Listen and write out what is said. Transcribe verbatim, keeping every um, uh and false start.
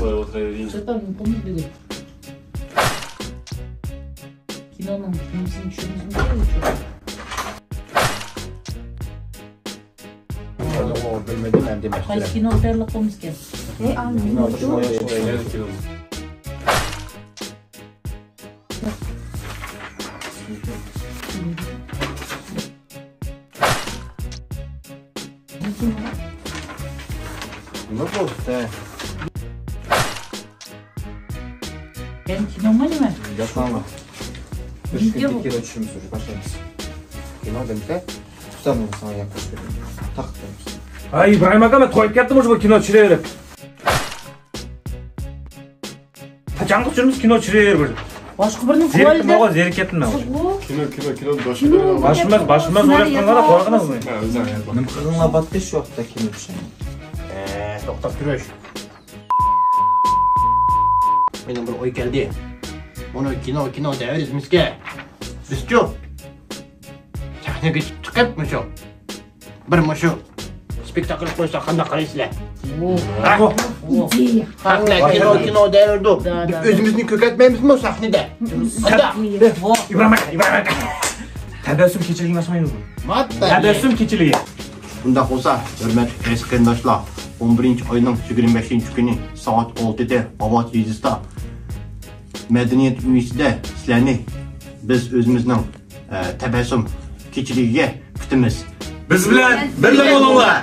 Çatal, يوقىمىز بۈگۈن. كىنونىڭ نېمىسىنى چۈشۈرىمىزمۇ؟ قايسى كىنو تەييارلىق قىلىمىزكەن؟ نېمە بولدى؟ يەنە كىنومۇ نېمە؟ ياقماڭلار. ئۈچ كۈندىن كىنو چۈشۈرىمىز، باشلايمىز. كىنو دېمىسە، تۇتامدۇ ساڭا ياقماس دېدىم. تاقىت بېرىمىز. ھاي ئىبراھىم ئاكا، مەن تويۇپ كەتتىم شۇ كىنو چۈشۈرۈۋېرىپ. قاچانغا چۈشۈرىمىز كىنو چۈشۈرۈۋېرىپ؟ باشقا بىرنى زېرىكتىم، زېرىكىپ كەتتىم مەن. كىنو، كىنو، كىنو، باشقا بىرنى ئال. باشلىماز، باشلىماز، ئويلاشقانغا قورقىمىز. ھە، ئۆزۈڭ ئېيت. نېمە قىلغىنىڭلار باتتى شۇ ۋاقىتتا كىنو چۈشۈرمەي؟ ئە، توختاپ تۇرۇش. مېنىڭ بىر ئوي كەلدى. مۇنۇ كىنو، كىنو دەۋېرىمىزكەن. بىزچۇ؟ سەھنىگە چىقىپ مۇشۇ. بىر مۇشۇ سپېكتاكل قويسا قانداق قارايسىلەر؟ ھە؟ ئىدىيە. خەقلەر كىنو، كىنو دەۋېرىدۇ. دە، دە، دە. بىز ئۆزىمىزنى كۆرسەتمەيمىزمۇ سەھنىدە؟ قانداق؟ ئىبراھىم ئاكا، ئىبراھىم ئاكا. تەبەسسۇم كېچىلىكىنى ئاچمايمىزمۇ؟ تەبەسسۇم كېچىلىكى. ئۇنداق بولسا، ھۆرمەتلىك قېرىنداشلار، ئون بىرىنچى ئاينىڭ يىگىرمە بەشىنچى كۈنى سائەت ئالتىدە ئاۋات يېزىسىدا مەدەنىيەت ئۆيىسىدە سىلەرنى بىز ئۆزىمىزنىڭ، ئە، تەبەسسۇم كېچىلىكىگە كۈتىمىز. بىز بىلەن بىللە بولۇڭلار!